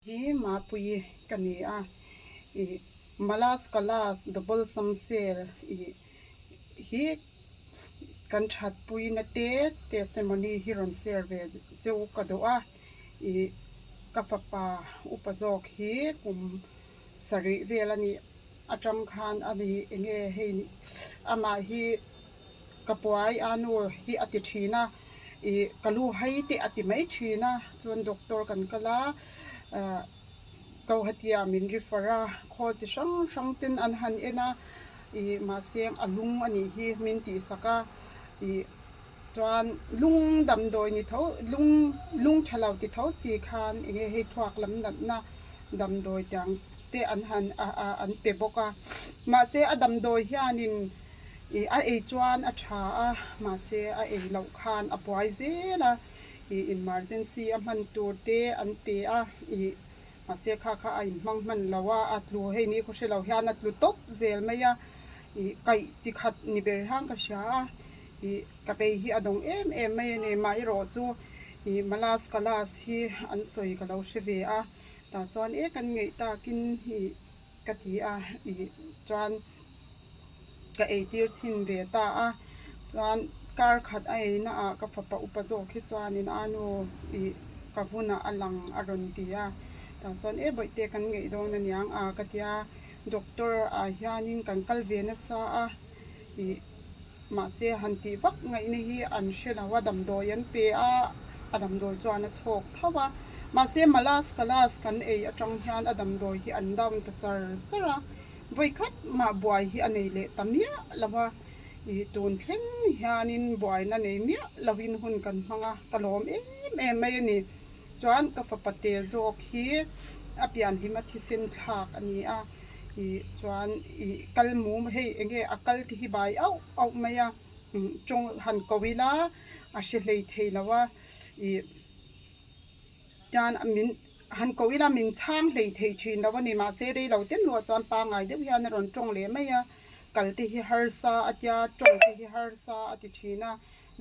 Hi Mapuii ka ni a, ih Malas Kalas Double Samsel ih hi kan thatpuina te testimony hi rawn share ve cheu ka duh a, ih ka fapa upa zawk hi kum sarih vel a nih atang khan a ni enge hei amah hi ka puai a nu hi a ti thin a. Ih ka lu hai teh a ti mai thin a, chuan doctor kan kal a, ah Guwahati-ah min refer a, khawl chi hrang hrang ten an han en a, ih mahse a lung a nih hi min tihsak a, ih chuan lung damdawi ni tho lung lung tha lo ti tho si khan eng nge hei thluak lam natna damdawi tiang te an han ah ah an pe bawk a, mahse a damdawi hianin. Ih a ei chuan a tha a, mahse a ei loh khan a buai zel a, ih emergency a hman tur te an pe a, ih mahse kha kha a inhmang hman lo a, a tlu hei ni khaw hre lo hian a tlu tawp zel mai a, ih kaih chi khat ni ber hian ka hria a, ih ka bei hi a dawng em em mai a ni, maherawh chu ih malas kalas hi an sawi ka lo hre ve a, tah chuan e kan ngeih takin ih ka ti a, ih chuan. Ka eitir chhin ve ta a, chuan kar khat a eina ah ka fapa upa zawk hi chuanin a nu ih ka vunah a lang a rawn ti a, tah chuan e bawihte kan ngeih dawn aniang a ka ti a, doctor ah hianin kan kal ve nasa a ih mahse han tih vak ngaihna hi an hre lo a, damdawi an pe a, a damdawi chuan a chhawk tho a, mahse malas kalas kan ei atang hian a damdawi hi an down ta char char a. Vawikhat mah buai hi a nei leh ta miah lo a, ih tun thleng hianin buaina nei miah loin hun kan hmang a, ka lawm em em mai a ni. Chuan ka fapa te zawk hi a pianhlim a thisen thlak a ni a, ih chuan ih kal mum hei enge a kal te hi bai auh auh mai a, tawng han ko ila a hre hlei thei lo a, ih. Chuan min han ko ila min chhang hlei thei thin lo a ni. Mahse rei lo te hnuah chuan pangngai deuh hian a rawn tawng leh mai a, kal te hi harsa a tia, tawng te hi harsa a ti thin a.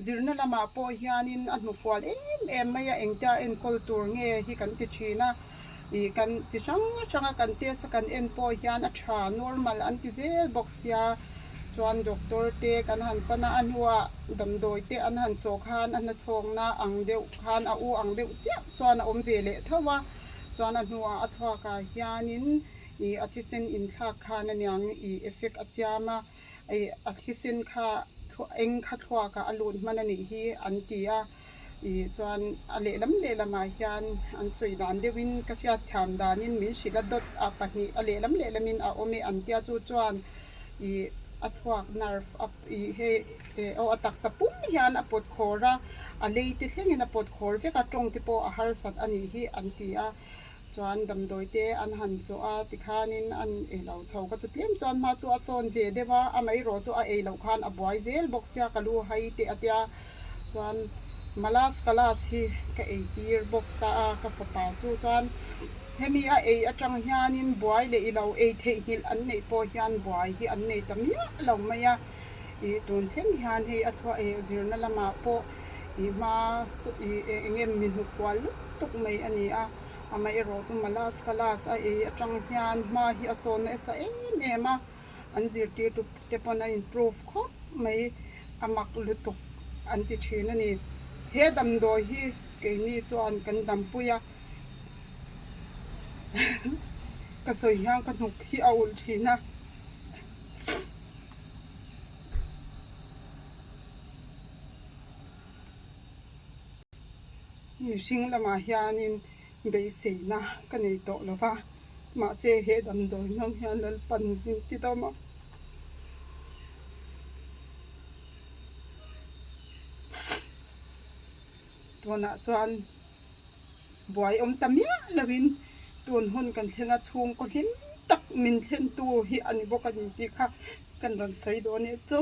Zirna lamah pawh hianin a hnufual em em mai a, engtia enkawl tur nge hi kan ti thin a. Ih kan chi hrang hranga kan test a kan en pawh hian a tha normal an ti zel bawk sia. Chuan doctor te kan han pan a, a hnuah damdawi te an han chawh khan a hnachhawkna ang deuh khan a u ang deuh chiah chuan a awm ve leh tho a, chuan a hnuah a thluakah hianin ih a thisen inthlak khan aniang ih effect a siam a, ih a thisen kha eng kha thluakah a lut hman a nih hi an ti a. Ih chuan a lehlam lehlamah hian an sawi dan deuhin ka hriat thiam danin min hrilh a dawt a pahnih a lehlam lehlamin a awm e an tia chu chuan ih a thluak nerve a ih hei eh aw a taksa pum hian a pawt khawr a a lei te thlengin a pawt khawr vek a tawng te pawh a harsat a nih hi an ti a. Chuan damdawi te an han chawh a tikhanin an ei lo chho ka chu tlem chuan hma chu a sawn ve deuh a, amaherawh chu a ei loh khan a buai zel bawk sia ka lu hai teh a tia chuan malas kalas hi ka ei tir bawk ta a ka fapa chu chuan hemi a ei atang hianin buai leh i lo ei theihnghilh an neih pawh hian buai hi an nei ta miah lo mai a, ih tun thleng hian hei a thluah eh zirna lamah pawh ih hma ih eng nge mi hnufual lutuk mai a ni a, amaherawh chu malas kalas a ei atang hian hma hi a sawn nasa em em a, an zirtirtu te pawn a improve khawp mai a mak lutuk an ti thin a ni. He damdawi hi keini chuan kan dampui a, ka sawi hian ka hnuk hi a ulh thin a. Mihring lamah hianin beiseina ka nei tawh lo va, mahse he damdawi hmang hian Lalpan min ti dam a. Tunah chuan buai awm ta miah lovin tun hun kan thleng a, chhungkaw hlim tak min thlentu hi a ni bawk a ni tih kha kan rawn sawi dawn e chu.